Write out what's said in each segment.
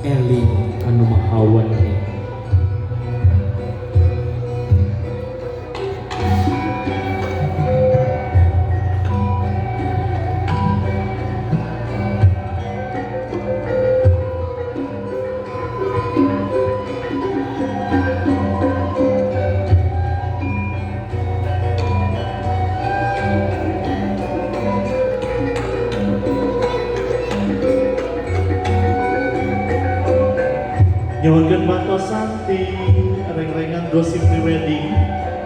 Eling anu maha wening. Nyuhunkeun bantosan ti reng-rengan gosip prewedding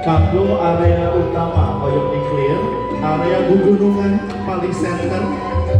kanggo area utama hoyong di clear area Gugunungan Pali Center.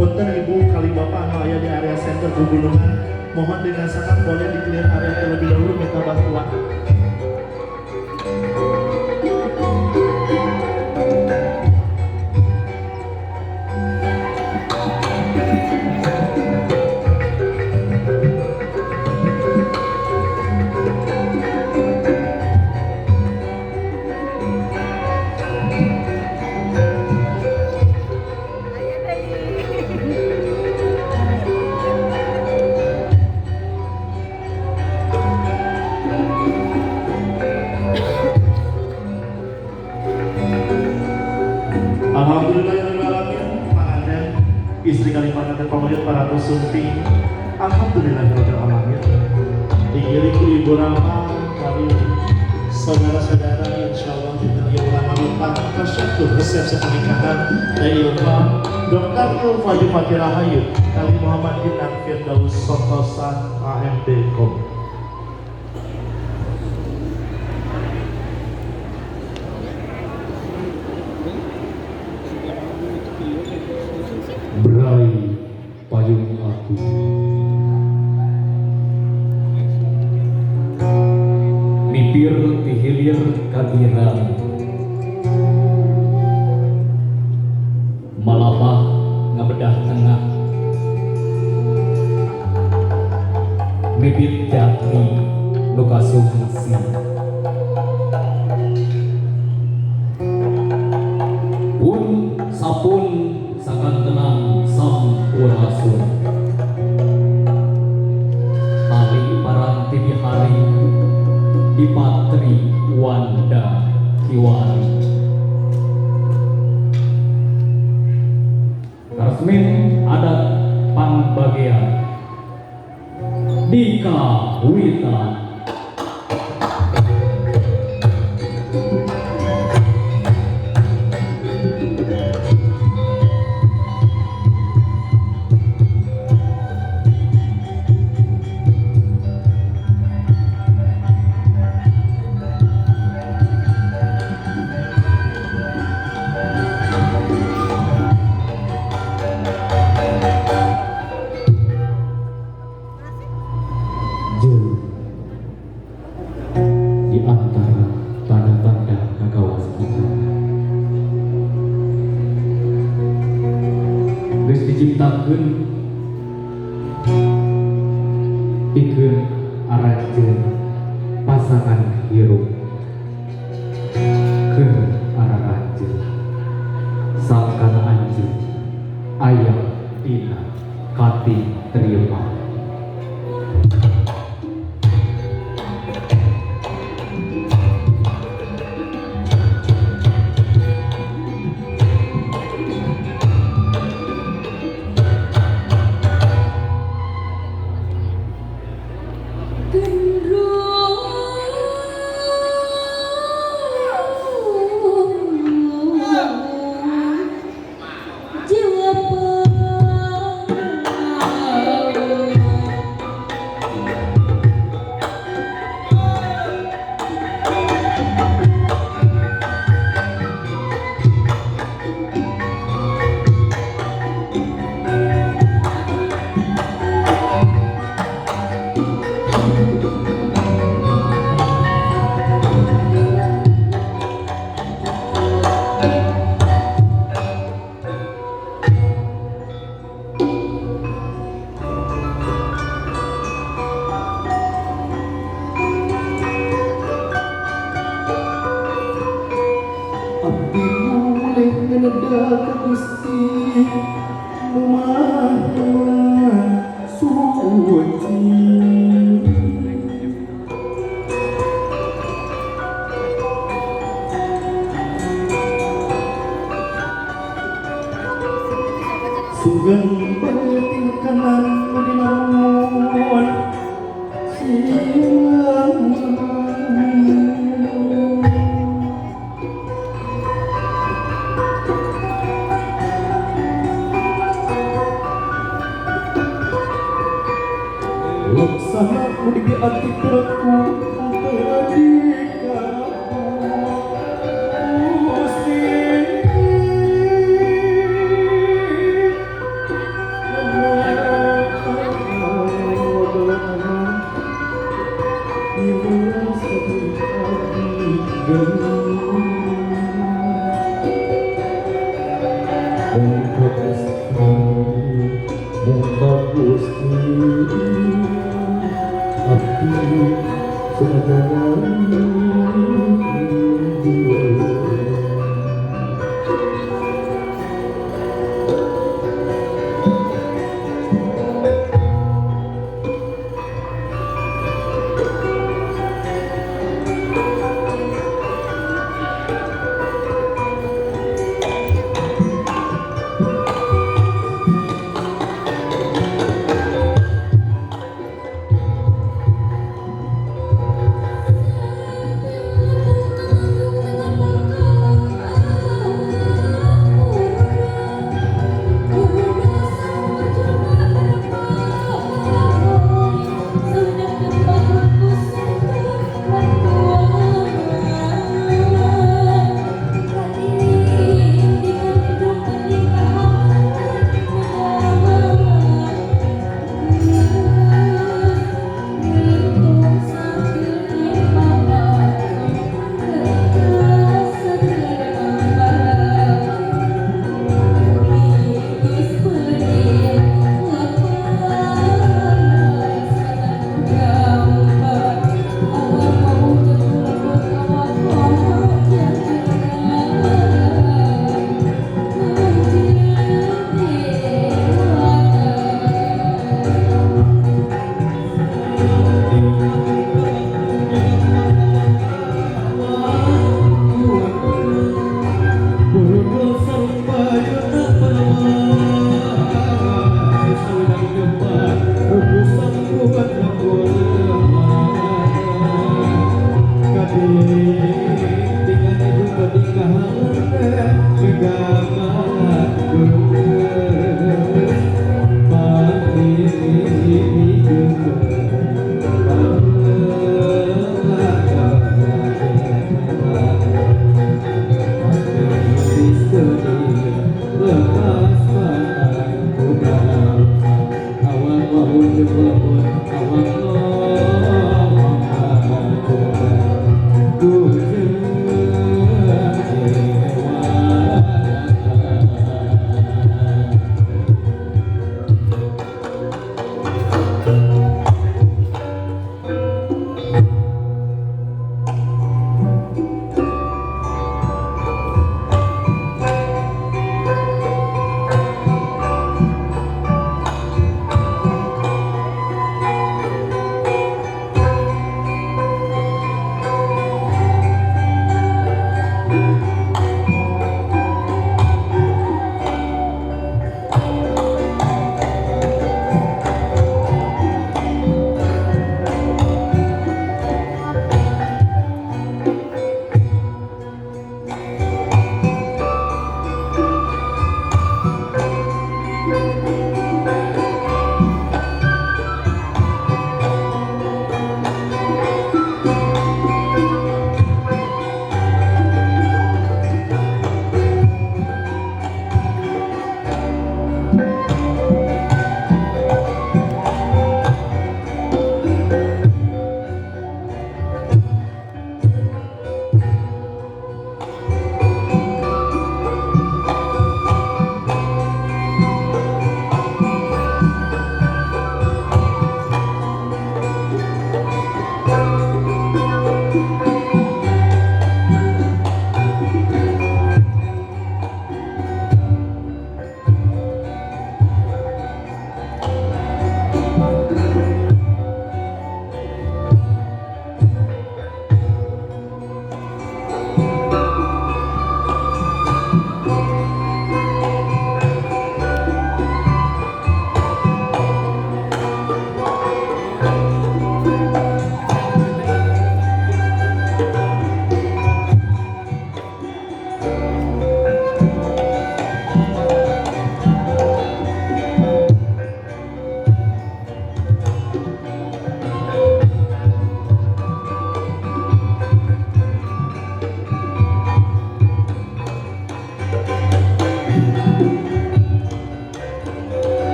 Punten ibu kali bapak anu aya di area center Gugunungan, mohon dengan sangat boleh di clear area terlebih dahulu, minta bantuan. Alhamdulillahirabbil panganten istri kali panganten pameget para sumping. Alhamdulillahirabbil alamin. Digiring ku Ibu Rama kali saudara-saudara, insyaallah dinten ieu urang ngawitan kasyatu resepsi pernikahan Teh Ilva Dr. Ilva Yufati Rahayu kali Muhammad Dinan Firdaus Santosa AMD Kom. Berai payung aku, mipir ti hilir ka girang, malabah ngabedah tengah, mibit jati nu kasungsi. Pun sapun sakantenan sampurasun, tali paranti bihari di patri wanda kiwari. Karesmin adat pangbagean dika wita. Di antara tanda-tanda kakawas kita geus diciptakeun pikeun aranjeun pasangan hirup keur araranjeun sangkan anjeun aya dina katerima. Abdi mulih ngeneda ka Gusti nu Maha Suci. Laksana nu dianti ku teu Gusti. Mungka Gusti abdi senajana.